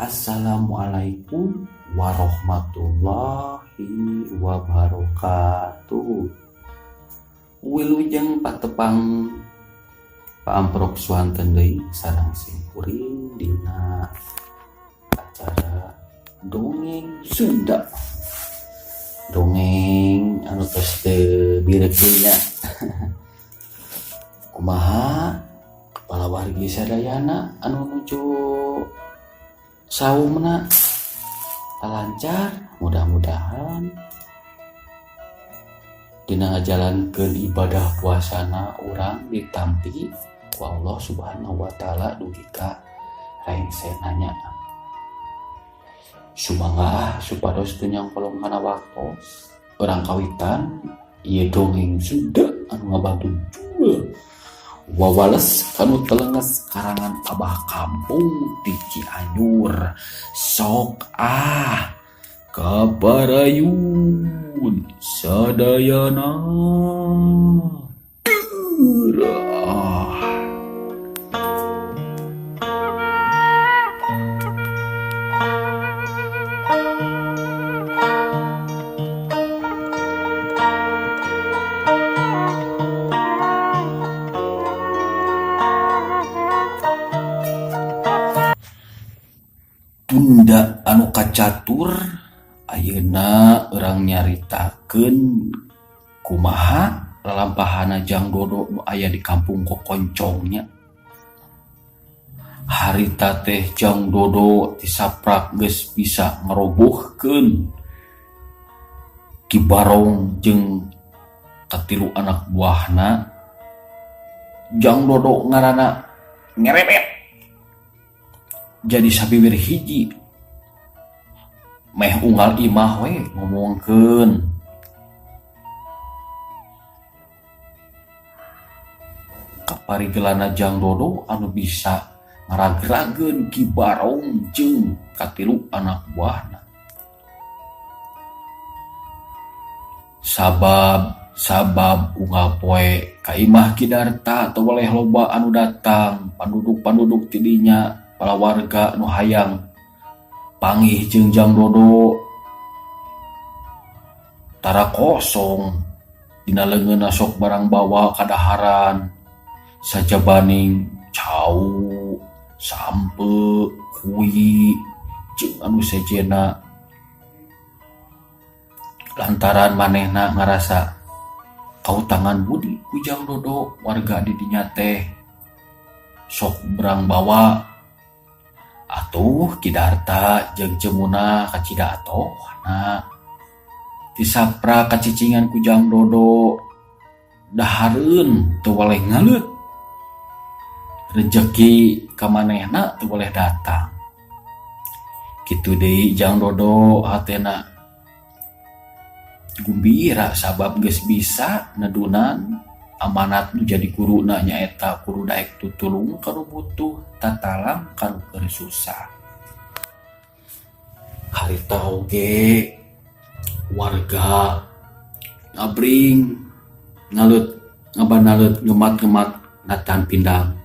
Assalamualaikum warahmatullahi wabarakatuh. Wilujeng patepang paamprok swanten deui sareng simkuring dina acara Dongeng Sunda, dongeng anu tos teu birek deui nya. Kumaha kepala wargi sadayana anu nuju saumna, lancar? Mudah-mudahan dina ngajalankeun ibadah puasana urang ditampi ku Allah Subhanahu wa Ta'ala dugi ka rengse nya. Sumangga ah, supados teu nyangkolong kana waktos, urang kawitan ieu dongeng Sunda anu ngabantu jual wawales kanu telenges karangan Abah Kampung di Cianjur. Sok ah, kaparayun sadayana. Ah. Bunda anu kacatur, ayeuna urang nyaritakeun kumaha lalampahana Jang Dodo nu aya di kampung Kokoncongnya. Harita teh Jang Dodo tisaprak geus bisa ngerobohkeun Ki Barong jeung katilu anak buahna. Jang Dodo ngaranna ngerebet jadi sabiwir hiji, meh unggal imah we ngomongkeun kaparigelanna Jang Dodo anu bisa ngaragrageun Ki Barong jeung katilu anak buahna. Sabab sabab unggal poe ka imah Ki Darta teu boleh loba anu datang, panduduk-panduduk tidinya, para warga nu hayang panggih jeung Jang Dodo tara kosong. Dina leungeunna sok barang bawa kadaharan sajabaning cau, sampeu, hui jeung anu sejenna, lantaran manehna ngarasa kautangan budi ku Jang Dodo. Warga di dinya teh sok berang bawa atuh. Ki Darta jeung Cemuna kacida atohna tisaprak kacicingan ku Jang Dodo, dahareun teu boleh ngaleut, rejeki ka manehna teu boleh datang. Kitu deui Jang Dodo hatena gumbira sabab geus bisa nedunan amanat nu jadi guruna, nyaeta kudu daek tutulung ka nu butuh, tatalang ka nu keur susah. Harita oge warga ngabring ngaleut ngabanalet ngemat-ngemat natan pindang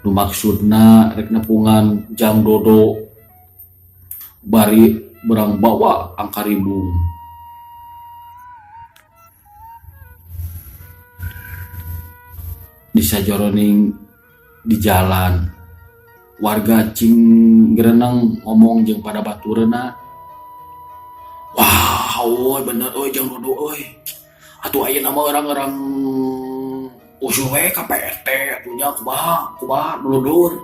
nu maksudna rek nepungan Jang Dodo bari berang bawa angkaribung. Di sajoroning di jalan, warga cing gereneng ngomong jeung pada baturna, "Wah, euy, bener euy Jang Dodo euy. Atuh ayeuna mah orang-orang usul we ka PRT atuh nya, kumaha kumaha, dulur?"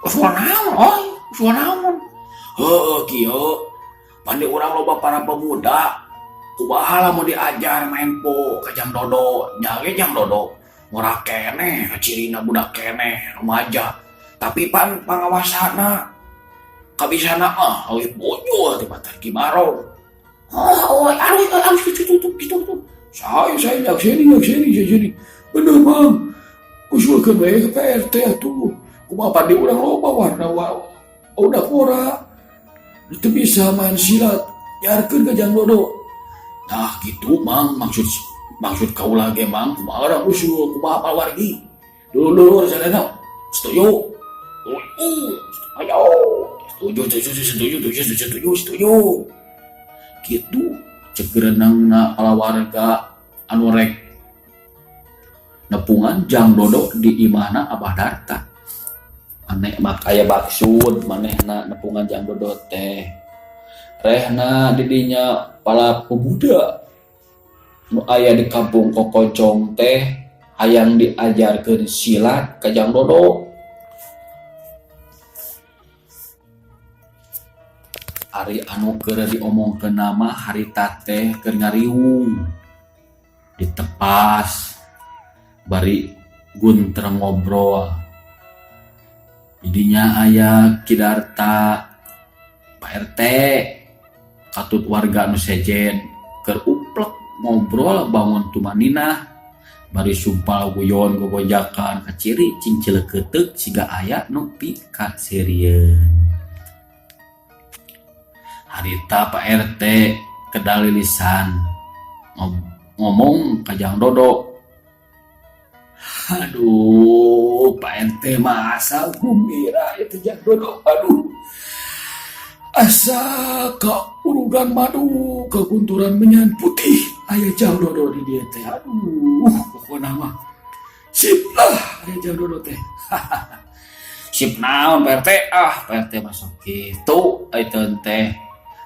"Usul naon euy? Usul naon?" "Heueuh, kieu pan di urang loba para pemuda. Kumaha lamun diajar main po ka Jang Dodo? Nya ge Jang Dodo ngora keneh, cirina budak keneh, remaja. Tapi pan pangawasana kabisana mah leuwih bujur tibatan Ki Barong. Oh, alus alus kitu tuh kitu tuh. Saya nyakseni nyakseni nyakseni. Bener Mang. Usulkeun we ka Pak RT atuh. Kumaha pan di urang loba warna udah ngora. Teu bisa main silat. Biarkeun ka Jang Dodo. Nah kitu Mang maksud maksud kaula ge Mang kumaha urang usul kumaha pawargi. Dulur-dulur sadayana setuju. Setuju. Ayo. Setuju setuju setuju setuju setuju setuju. Kitu cek gerenangna palawarga anu rek nepungan Jang Dodo di imahna Abah Darta. Maneh mak aya maksud manehna nepungan Jang Dodo teh. Rehna di dinya para pemuda nu aya di kampung Kokoncong teh hayang diajarkeun silat ka Jang Dodo. Ari anu keur diomongkeun mah harita teh keur ngariung ditepas bari guntreng ngobrol. Didinya aya Ki Darta, Pak RT, katut warga nu sejen keur uplek ngobrol bangun tumaninah bari sumpal guyon gogojakan kaciri cing cileukeuteup siga aya nu pikaseurieun. Harita Pak RT kedalilisan ngomong ka Jang Dodo. Aduh, Pak RT mah asa gumbira itu Jang Dodo. Aduh. Asa kaurugan madu kagunturan menyan putih aya Jang Dodo di dieu teh. Aduh, pokona mah sip lah aya Jang Dodo teh. Sip naon Pak RT? Ah, Pak RT masuk kitu ayeuna teh.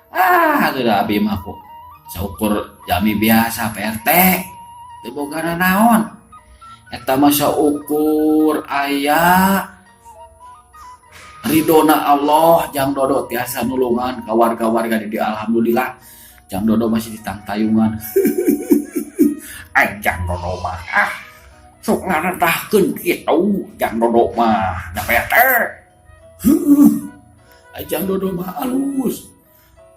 Ah, atuh da abi mah ku saukur jami biasa Pak RT. Teu boga nanaon. Eta mah saukur aya ridona Allah Jang Dodo tiasa nulungan ka warga-warga di dieu alhamdulillah. Jang Dodo masih ditangtayungan. Ai Jang Dodo mah ah sok ngarendahkeun kitu Jang Dodo mah nya Pak RT. Heueuh. Ai Jang Dodo mah alus.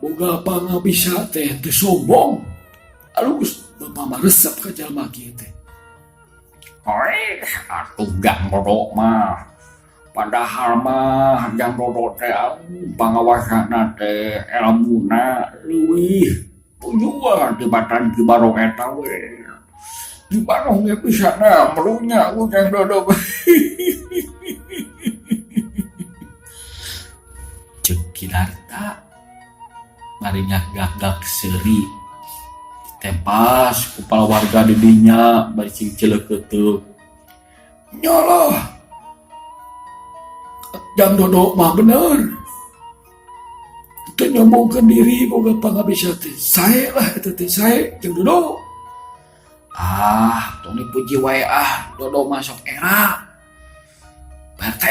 Boga pangabisa teh teu sombong. Alus bapak mah resep ka jalma kieu teh. Oeh, atuh Jang Dodo mah. Padahal mah Jang Dodo teh pangawasana teh elmuna leuwih pujuan tibatan Ki Barong eta we. Ki Barong ge bisa melunya ku Jang Dodo. Ceuk Ki Darta bari gak-gak seuri ditempas ku palawarga di dinya bari cing cileukeuteup. Nyalah Jang Dodo mah bener. Teu nyombongkeun diri boga pangabisa teh. Sae lah eta teh sae Jang Dodo. Ah, tong dipuji wae ah, Dodo mah sok era. Pak RT,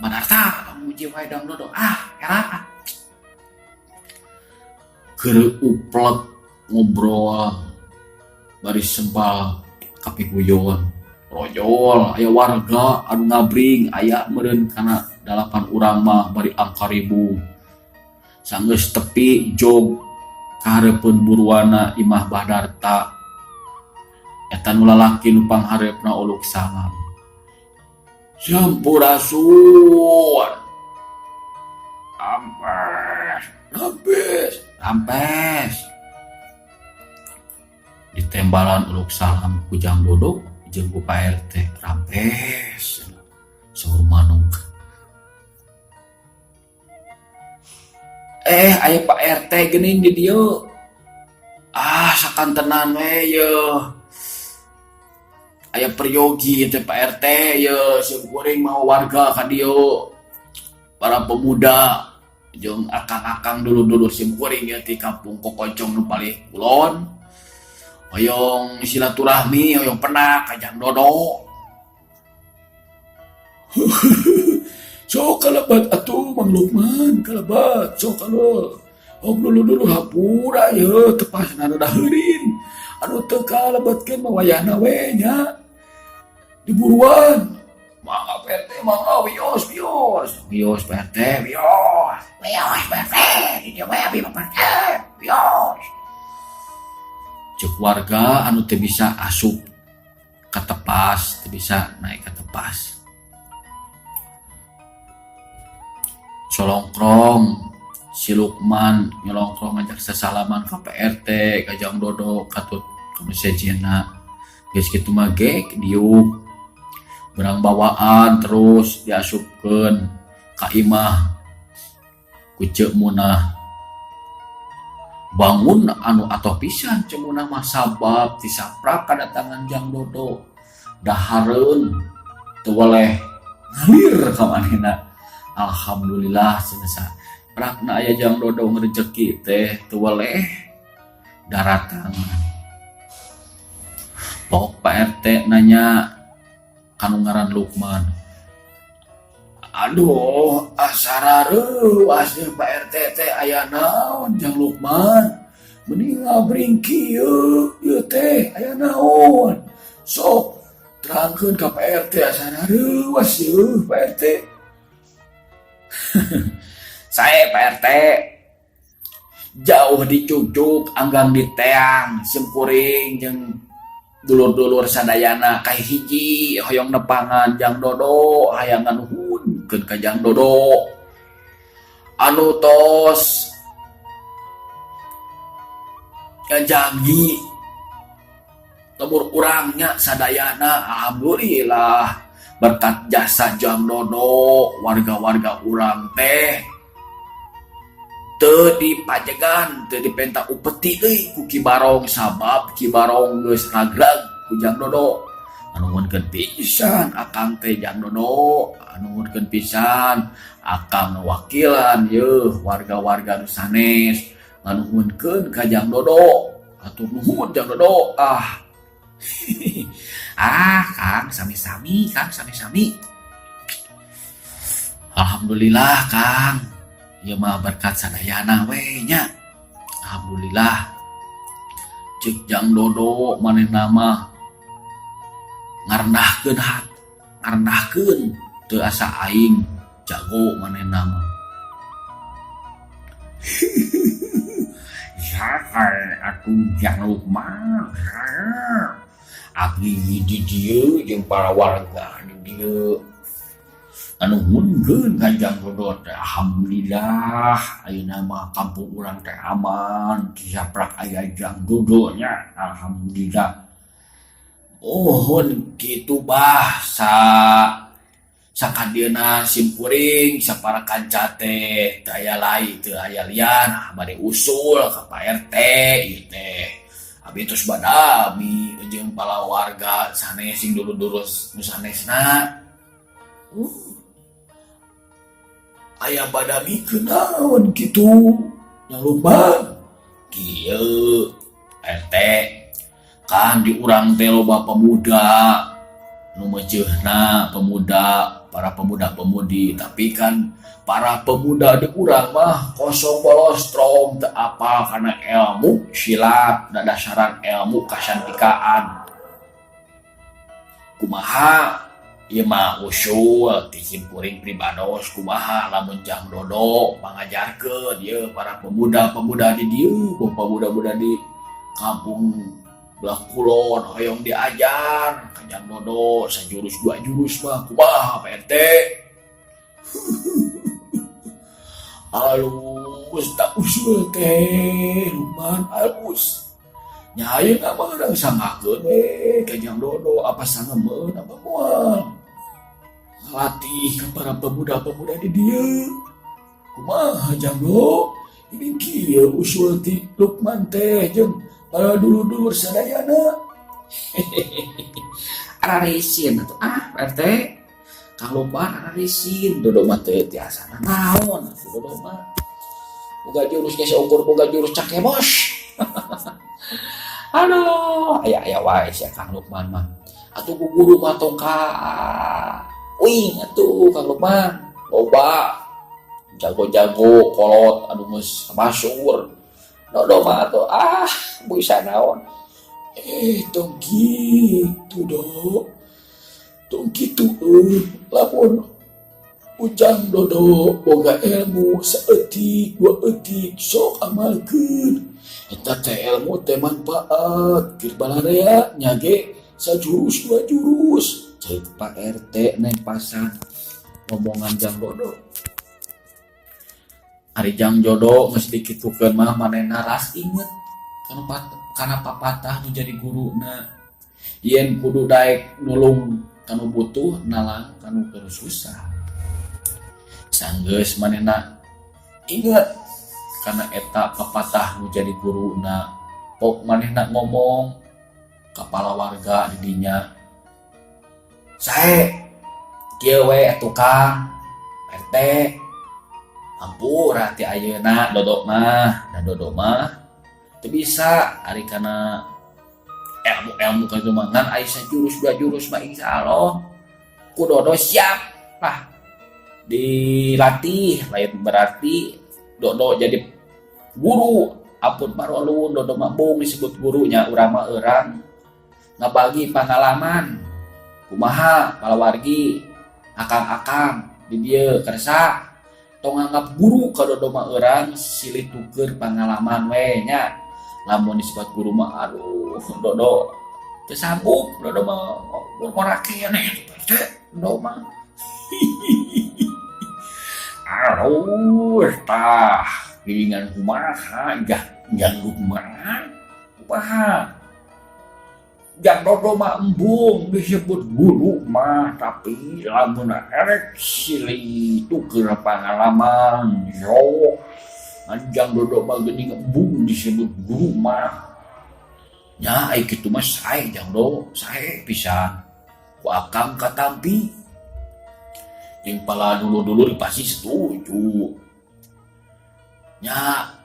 Badarta tong muji wae Jang Dodo. Ah, era. Keur uplek ngobrol bari sempal kapiguyon. Rojol aya warga anu ngabring aya meureun kana 8 urang mah bari angkaribung. Sanggeus tepi jog kahareupeun buruana imah Badarta. Eta nu lalaki nu panghareupna uluk salam. Sampurasun. Rampes, rampes, rampes. Ditembalan uluk salam ku Jang Dodo jeung ku Pak RT. Rampes. Saur manuk. Aya Pak RT geuning di dieu. Ah, sakantenan we yeuh. Aya peryogi teh Pak RT yeuh, sim kuring mau warga ka dieu. Para pemuda jeung akang-akang dulur-dulur sim kuring ieu ti kampung Kokoncong nu palih kulon. Hoyong silaturahmi, hoyong penak ka Jang Dodo. Sok kalebat atuh Mang Lukman, kalebat sok kalau hok dulur-dulur hampura yeuh tepasna rada heurin. Anu teu kalebetkeun mah wayahna we nya. Diburuan. Mangga Pak RT. Mangga wios wios. Wios Pak RT, wios. Wios Pak RT, di dieu we abi mah Pak RT, wios. Cek warga anu teu bisa asup ka tepas, teu bisa naik ka tepas. Solongkrong si Lukman nyolongkrong ngajak sasalaman ka Pak RT, ka Jang Dodo, katut ka nu sejenna. Geus kitu mah gek diuk berang bawaan terus diasupkeun ka imah ku Ceu Munah. Bangun anu atoh pisan Ceu Munah mah sabab tisaprak kadatangan Jang Dodo dahareun teu weleh ngalir ka manehna. Alhamdulillah cenah saprakna aya Jang Dodo ngrejeki teh teu weleh daratang. Pok Pak RT nanya kanu ngaran Lukman. Aduh, asa rareuas jeung Pak RT teh aya naon Jang Lukman? Meni ngabring kieu ieu teh aya naon? Sok terangkeun ka Pak RT asa rareuas ieu Pak RT. Sae Pak RT. Jauh dicucuk anggang diteang simkuring jeung dulur-dulur sadayana kahiji hoyong nepangan Jang Dodo hayang nganuhunkeun ka Jang Dodo anu tos ngajagi lembur urangnya sadayana. Alhamdulillah berkat jasa Jang Dodo warga-warga urang teh teu dipajegan teu dipenta upeti deui ku Ki Barong sabab Ki Barong geus ragrag ku Jang Dodo. Anuhunkeun pisan akang teh Jang Dodo, anuhunkeun pisan akang wakilan yeuh warga-warga nu sanes nganuhunkeun ka Jang Dodo. Hatur nuhun Jang Dodo. Ah. Ah Kang sami-sami Kang sami-sami. Alhamdulillah Kang. Ieu mah berkat sadayana we nya. Alhamdulillah. Cek Jang Dodo manehna mah ngarendahkeun hat, ngarendahkeun teu asa aing jago manehna mah. Saha atuh Jang Lukman? Abdi di dieu jeung para warga di dieu. Anuhunkeun ka Jang Dodo teh alhamdulillah ayeuna mah kampung urang teh aman tisaprak aya Jang Dodo nya alhamdulillah. Nuhun kitu bah sa sakadieuna simkuring sapara kanca teh teu aya lai teu aya lian bade usul ka Pak RT ieu teh. Abi tos badami jeung palawarga sanes sing dulur-dulur nu sanesna. Aya badami kunaon kitu Jang Lukman? Kieu RT kan di urang teh loba pemuda nu meuceuhna pemuda para pemuda-pemudi tapi kan para pemuda di urang mah kosong bolos strong teu apal kana ilmu silat dadasaran ilmu kasantikaan. Kumaha ieu mah usul ti simkuring pribados kumaha lamun Jang Dodo mangajarkeun ieu para pemuda-pemuda di dieu, pemuda-pemuda di kampung belah kulon hoyong diajar ka Jang Dodo sajurus dua jurus mah kumaha Pak RT? Alus tak usul teh Lukman alus. Nya ayeuna mah urang sanggakeun we ka Jang Dodo apa sangemeun apa moal. Ngalatih ka para pemuda-pemuda di dieu. Kumaha Jang Do? Ini kieu usul ti Lukman teh jeung para dulur-dulur sadayana. Ararisin atuh ah Pak RT. Kang Lukman ararisin Dodo mah teu tiasa naon atuh Dodo mah. Boga jurus ge saukur boga jurus cakebos. Aduh, aya-aya wae sia Kang Lukman mah. Atuh ku guru mah tong ka uing atuh Kang Lukman. Loba jago-jago kolot anu geus masur. Dodo mah atuh ah bisa naon. Tong kitu Do. Tong kitu euy, lamun Ujang Dodo boga ilmu saeutik dua eutik sok amalkeun. Eta teh ilmu teh manfaat keur balarea nya ge sajurus dua jurus. Ceuk Pak RT nempasan ngomongan Jang Dodo. Ari Jang Dodo geus dikitukeun mah manehna ras inget kana papatah nu jadi guruna. Yen kudu daek nulung kanu butuh nalang kanu keur susah. Sanggeus manehna inget kana eta papatah nu jadi guruna. Pok manehna ngomong ka palawarga di dinya. Sae kieu we atuh Kang RT. Hampura ti ayeuna Dodo mah, da Dodo mah teu bisa ari kana ilmu-ilmu ka itu mah ngan aya sajurus dua jurus mah insyaallah ku Dodo siap lah dilatih. Lain berarti Dodo jadi guru, ampun parolun Dodo mah bung disebut gurunya, urang mah eurang ngabagi pengalaman kumaha palawargi akang-akang di dieu kersa tong nganggap guru ka Dodo mah eurang silih tuker pengalaman we nya. Lamun disebut guru mah aduh Dodo teu sanggup, Dodo mah ngora keneh teh Dodo mah. Aduh tah gilingan kumaha jah jang kumaha kumaha Jang Dodo mah embung disebut guru mah, tapi lamun erek silih tuker pengalaman yo Jang Dodo mah geuning embung disebut guru mah nya. Ai kitu mah sae Jang Do, sae pisan ku akang katampi jeung pala dulur-dulur pasti setuju nya.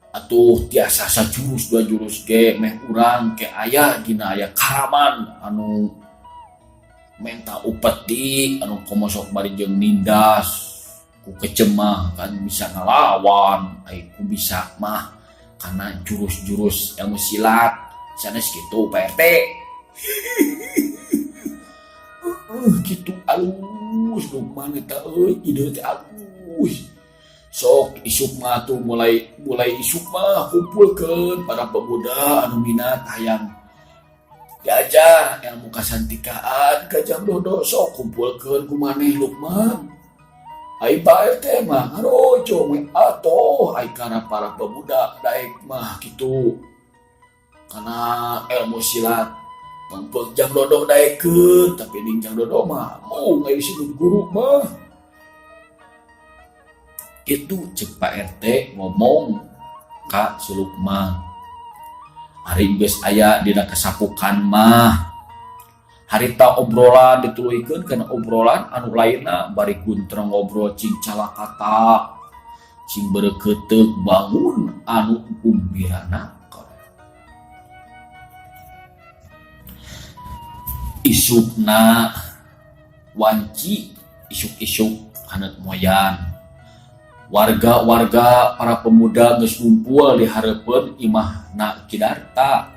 Atuh tiasa sajurus dua jurus ge meh urang ke aya dina aya karaman anu menta upeti anu komo sok bari jeung nindas ku kecemah kan bisa ngalawan ai ku bisa mah karena jurus-jurus ilmu silat sanes kitu Pak RT. Kitu alus Lukman eta euy, ide teh alus. Sok isuk mah tuh mulai mulai isuk mah kumpulkeun para pemuda anu minat hayang diajar ilmu kasantikaan ka Jang Dodo, sok kumpulkeun ku maneh Lukman. Ai Pak RT mah ngarojong we atoh ai kana para pemuda daek mah kitu kana ilmu silat. Pengpeng Jang Dodo daekeun, tapi ning Jang Dodo mah mau nggak disebut guru mah. Itu cek Pak RT ngomong ka si Lukman. Ari geus aya dina kasapukan mah harita obrolan dituluykeun kana obrolan anu lainna bari guntreng ngobrol cing calakata cing beureukeuteup bangun anu gumbirana. Isukna wanci isuk-isuk haneut moyan warga-warga para pemuda geus ngumpul di hareupeun imahna Ki Darta.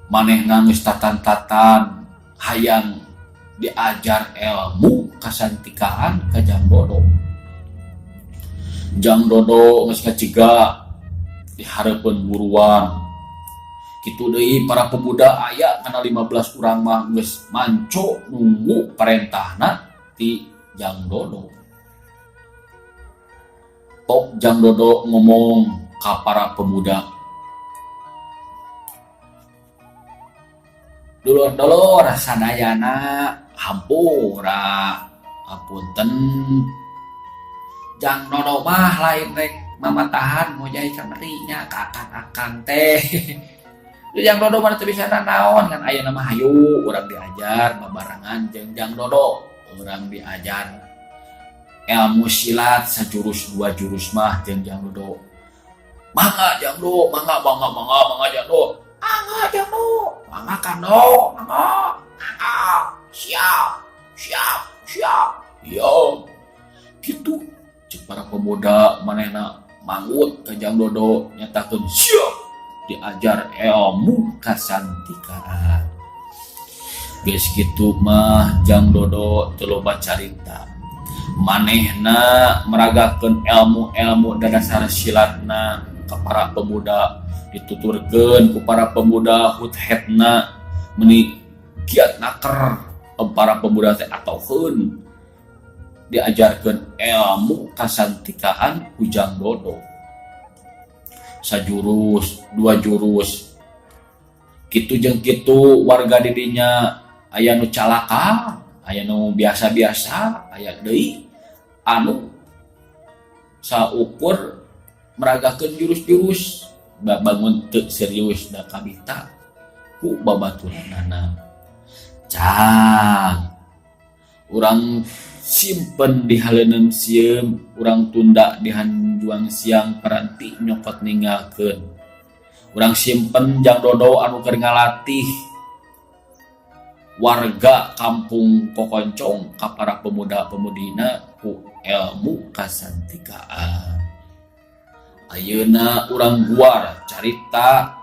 Manehna geus tatan-tatan hayang diajar ilmu kasantikaan ka Jang Dodo. Jang Dodo geus ngacigak di hareupeun buruan. Kitu deui para pemuda aya kana 15 urang mah geus manco nunggu parentahna ti Jang Dodo. Tok Jang Dodo ngomong ka para pemuda. Dulur-dulur sadayana hampura hapunten Jang Dodo mah lain rek mamatahan ngojay kamarinya ka akang-akang teh. Jang Dodo mah teu bisa nanaon kan ayeuna mah hayu urang diajar babarengan jeung Jang Dodo, urang diajar ilmu silat sajurus dua jurus mah jeung Jang Dodo. Mangga Jang Dodo, mangga mangga mangga mangga Jang Dodo. Mangga Jang Dodo, mangga Kang Do, mangga. Mangga. Siap, siap, siap. Yo. Kitu cek para pemuda manehna manggut ka Jang Dodo nyatakeun siap diajar ilmu kasantikaan. Geus kitu mah Jang Dodo teu loba carita. Manehna meragakeun elmu-elmu dadasar silatna ka para pemuda dituturkeun ku para pemuda huthetna meuni giat naker para pemuda teh atoheun diajarkeun elmu kasantikaan ku Jang Dodo. Sajurus, dua jurus kitu jeung kitu warga di dinya aya nu calaka, aya nu biasa-biasa, aya deui anu saukur meragakeun jurus-jurus bangun teu serius da kabita ku babaturanana. Cang urang simpen di haleuneun sieum, urang tunda di hanjuang siang paranti nyokot ninggalkeun. Urang simpen Jang Dodo anu keur ngalatih warga kampung Kokoncong ka para pemuda-pemudina ku elmu kasantikaan. Ayeuna urang guar carita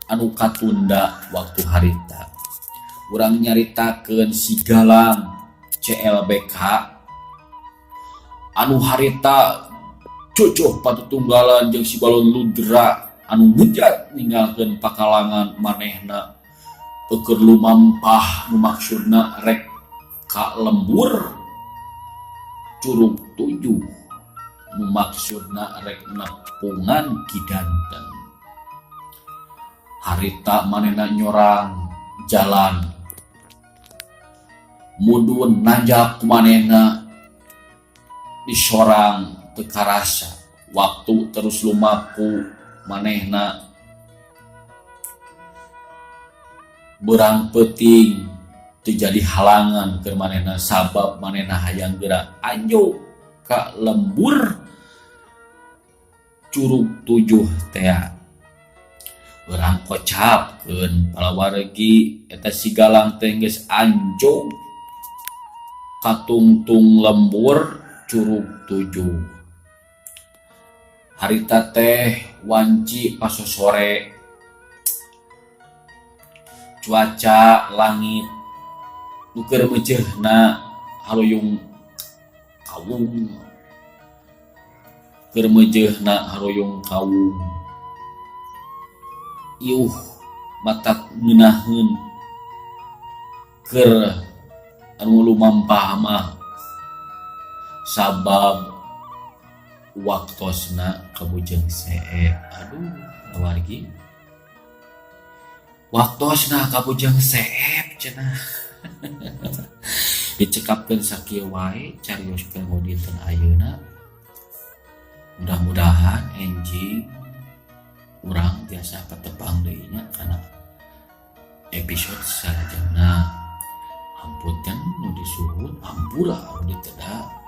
anu katunda waktu harita. Urang nyaritakeun si Galang CLBK anu harita jojoh patutunggalan jeung si Balon Ludra anu ngejat ninggalkeun pakalangan manehna eueur lumampah nu maksudna rek ka lembur Curug Tujuh nu maksudna rek nepungan Ki Ganteng. Harita manehna nyorang jalan mudun nanjak ku manehna disorang teu karasa waktu terus lumaku manehna berang peuting teu jadi halangan keur manehna sabab manehna hayang geura anjuk ka lembur Curug Tujuh tea. Urang kocapkeun palawargi eta si Galang teh geus anjog katungtung lembur Curug Tujuh. Harita teh wanci pasosore cuaca langit nu keur meuceurna haruyung kawung, keur meuceurna haruyung kawung. Iuh matak ngeunaheun keur anu lumampah mah sabab waktosna kabujeng seep. Aduh wargi waktosna kabujeng seep cenah. Dicekapkeun sakieu wae carios kanggo dinten ayeuna. Mudah-mudahan enjing urang biasa patepang deui nya kana episode salajengna. Hampunten nu disuhun, hampura nu diteda.